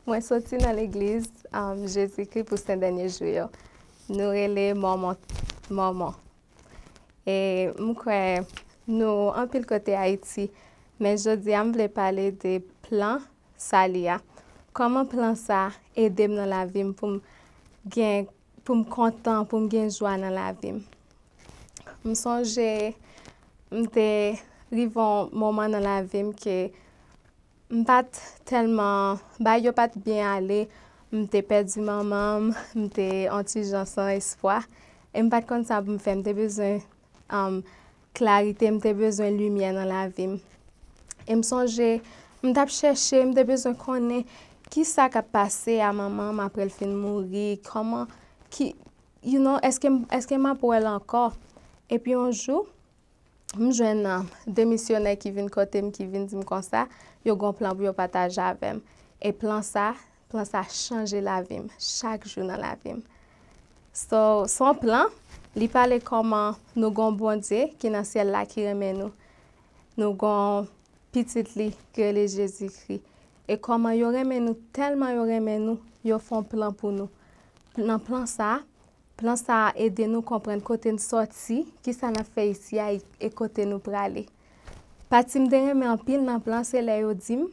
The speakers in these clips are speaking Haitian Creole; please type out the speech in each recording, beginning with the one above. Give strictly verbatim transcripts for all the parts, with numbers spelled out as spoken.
Mwen soti nan legliz, um, Jezikri pou Sen Dènye Jou yo. Nou rele Mòmon, Mòmon. E m kwè nou anpil kote Ayiti, men jodi a m vle pale de plan sali a. Kòman plan sa ede m nan lavi m pou m gen, pou m kontan, pou m gen jwa nan lavi m. M sonje m te rive yon moman nan lavi m ke m pa t tèlman, bagay yo pa t byen ale, m te pèdi manman m, m te yon ti jan san espwa, e m pa t konn sa pou m fè, m te bezwen, um, klarite, m te bezwen limyè nan lavi m. E m sonje, m t ap chèche, m te bezwen konnen ki sa k ap pase a manman m apre l fin mouri, kòman, ki, you know, èske m, èske m ap wè l ankò? Epi yon jou, m jwenn, ah, de misyonè ki vin kote m, ki vin di m konsa, yo gen yon plan pou yo pataje avè m. E plan sa, plan sa chanje lavi m, chak jou nan lavi m. So, se yon plan, li pale kòman nou gen yon Bondye ki nan syèl la ki renmen nou. Nou gen yon pitit li ki rele Jezikri. E kòman yo renmen nou, tèlman yo renmen nou, yo fè yon plan pou nou. Nan plan sa, plan sa a ede nou konprann kote n sòti, ki sa n ap fè isi a e, e kote nou prale. Pati m te renmen anpil nan plan se lè yo di m,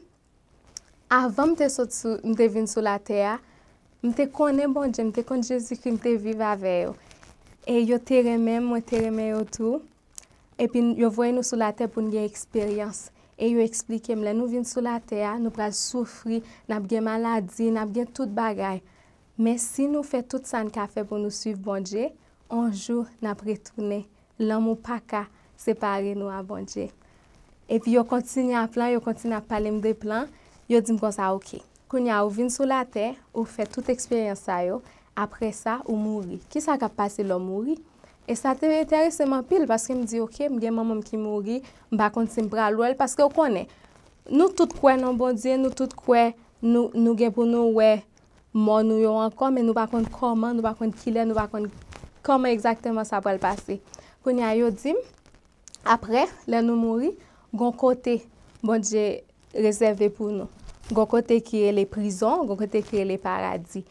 avan m te sot sou, m te vin sou latè a, m te konnen Bondye, m te konn Jezikri, m te viv avè yo. E yo te renmen m, mwen te renmen yo tou. Epi n, yo voye nou sou latè pou n gen eksperyans. E yo eksplike m, lè nou vin sou latè a, nou pral soufri, n ap gen maladi, n ap gen tout bagay. Men si nou fè tout sa n ka fè pou nou swiv Bondye, on jou n ap retounen. Lanmou pa ka separe nou a Bondye. Epi yo kontinye ap plan, yo kontinye ap pale m de plan. Yo di m konsa, oke. Kounye a, ou vin sou latè, ou fè tout eksperyans sa yo. Apre sa, ou mouri. Ki sa k ap pase lè w mouri? E sa te enterese m anpil, paske m di, oke, m gen manman m ki mouri, m pa konn si m pral wè l, paske w konnen, nou tout kwè nan Bondye, nou tout kwè, nou, nou gen pou nou wè mò nou yo ankò, men nou pa konn kòman, nou pa konn kilè, nou pa konn kòman egzakteman sa pral pase. Kounye a, yo di m, apre, lè nou mouri, gon kote Bondye rezève pou nou. Gon kote ki rele prizon, gon kote ki rele paradi.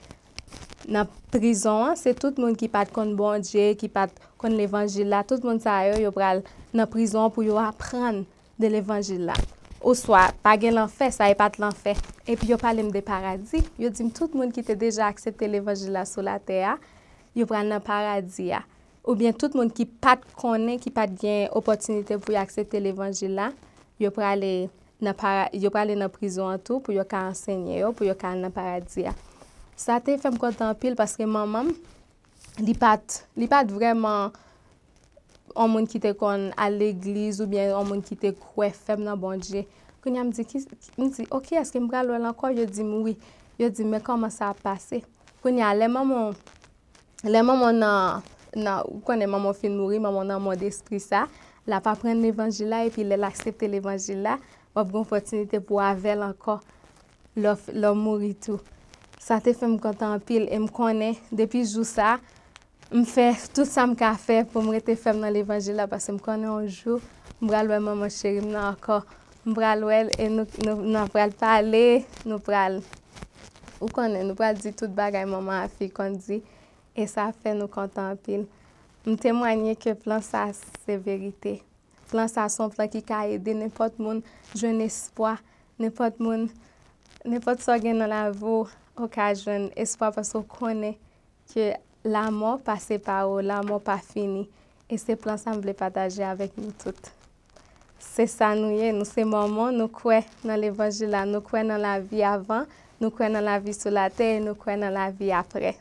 Nan prizon an, se tout moun ki pa t konn Bondye, ki pa t konn levanjil la, tout moun sa yo, yo pral nan prizon an pou yo aprann de levanjil la. Oswa, pa gen lanfè, sa e pa t lanfè. Epi yo pale m de paradi, yo di m tout moun ki te deja aksepte levanjil la sou latè a, yo pral nan paradi a. Oubyen tout moun ki pa t konnen, ki pa t gen opòtinite pou yo aksepte levanjil la, yo prale nan para-, yo prale nan prizon an tou pou yo ka ansenye yo, pou yo ka al nan paradi a. Sa te fè m kontan anpil paske manman m, li pa t, li pa t vrèman yon moun ki te konn al legliz oubyen yon moun ki te kwè fèm nan Bondye. Kounye a m di, ki, m di, oke, èske m pral wè l ankò? Yo di m wi. Yo di m, men kòman sa ap pase? Kounye a, lè manman w, lè manman w nan, nan, ou konnen manman w fin mouri, manman w nan mond espri sa, l ap aprann levanjil la, epi lè l aksepte levanjil la, w ap gen opòtinite pou w avè l ankò lè w f-, lè w mouri tou. Sa te fè m kontan anpil, e m konnen, depi jou sa, m fè tout sa m ka fè pou m rete fèm nan levanjil la, paske m konnen yon jou, m pral wè manman cheri m nan ankò. M pral wè l, e nou, nou, nou pral pale, nou pral, ou konnen, nou pral di tout bagay manman a fi konn di, e sa fè nou kontan anpil. M temwanye ke plan sa se verite. Plan sa se yon plan ki ka ede nenpòt moun jwenn espwa, nenpòt moun, nenpòt sa w gen nan lavi w, ou ka jwenn espwa paske w konnen ke lanmò pa separe w, lanmò pa fini. E se plan sa m vle pataje avèk nou tout. Se sa nou ye, nou se Mòmon, nou kwè nan levanjil la, nou kwè nan lavi avan, nou kwè nan lavi sou latè e nou kwè nan lavi apre.